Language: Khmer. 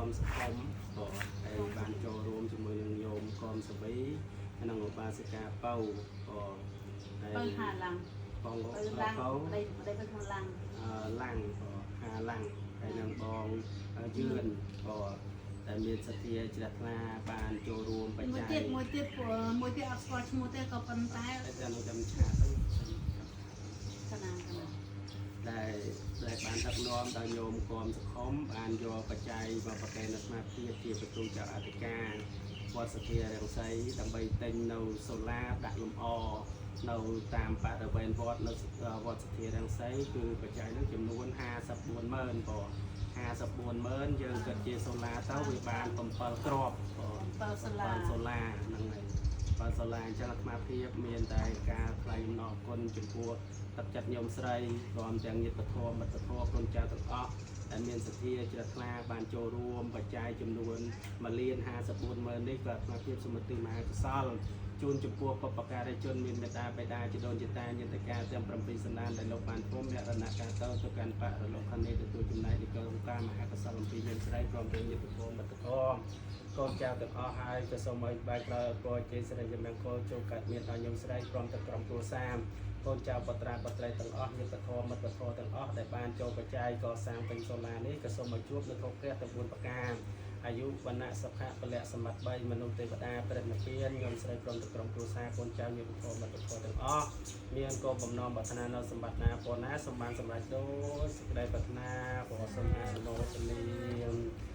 មសុខុមក៏ហើយបានចូលរួមជាមួយនឹងញោមកមសវីហើយនិងឧបាសិកាពៅក៏ហើយ បើហាឡាំង បង បើឡាំង ពៅ ប្តីប្តីទៅក្នុងឡាំង ឡាំងក៏ហាឡាំងហើយនឹងបងយឿនក៏ដែលមានសទ្ធាជ្រះថ្លាបានចូលរួមបច្ច័យ មួយទៀតមួយទៀតមួយទៀតអត់ស្គាល់ឈ្មោះទេក៏ប៉ុន្តែ តែតែនៅចាំឆាតទៅ កណាកណា ដែលបានដឹកនាំដោយញោមគមសុខុមបានយកបច្ច័យមកប្រគេនអាត្មាភាពជាប្រទូចៅអធិការវត្តសទ្ធារង្សីដើម្បីទិញនៅសូឡាដាក់លម្អនៅតាមបរិវេណវត្តនៅវត្តសទ្ធារង្សីគឺបច្ច័យនោះចំនួន54ម៉ឺនបង54ម៉ឺនយើងគិតជាសូឡាទៅវាបាន7គ្រាប់បង 7សូឡា 7សូឡាហ្នឹងហើយ7សូឡាអញ្ចឹងអាត្មាភាពមានតែការថ្លែងអំណរគុណចំពោះទឹកចិត្តញោមស្រីព្រមទាំងញាតិពធមិត្តធម៌គុណចៅទាំងអស់ដែលមានសទ្ធាជ្រះថ្លាបានចូលរួមបច្ច័យចំនួន1លាន54ម៉ឺននេះក៏អាត្មាភាពសូមឧទ្ទិសមហាកុសលជូនចំពោះបុព្វការីជនមានមេត្តាបិតាជីដូនជីតាញាតិកាទាំង7សន្តានដែលលោកបានព្រមមរណកាលទៅទៅកាន់បរលោកខាងនេះទទួលចំណែកនៃការមហាកុសលអំពីញោមស្រីព្រមទាំងញាតិពធមិត្តធម៌កូនចៅទាំងអស់ហើយក៏សូមឲ្យបែកក្រោយពរជ័យសិរីមង្គលចូលកាត់មានដល់ញោមស្រីព្រមទាំងក្រុមគ្រួសារកូនចៅបត្រាបត្រីទាំងអស់ញាតិធម៌មិត្តធម៌ទាំងអស់ដែលបានចូលបច្ច័យកសាងពេញសូឡានេះក៏សូមឲ្យជួបនៅធម៌ព្រះទាំង4ប្រការអាយុវណ្ណៈសុខៈពលៈសម្បត្តិ3មនុស្សទេវតាព្រះនិព្វានញោមស្រីព្រមទាំងក្រុមគ្រួសារកូនចៅញាតិធម៌មិត្តធម៌ទាំងអស់មានគោលបំណងប្រាថ្នានៅសម្បត្តិណាពរណាសូមបានសម្រេចដោយសេចក្តីប្រាថ្នាព្រះសូមអនុមោទនា។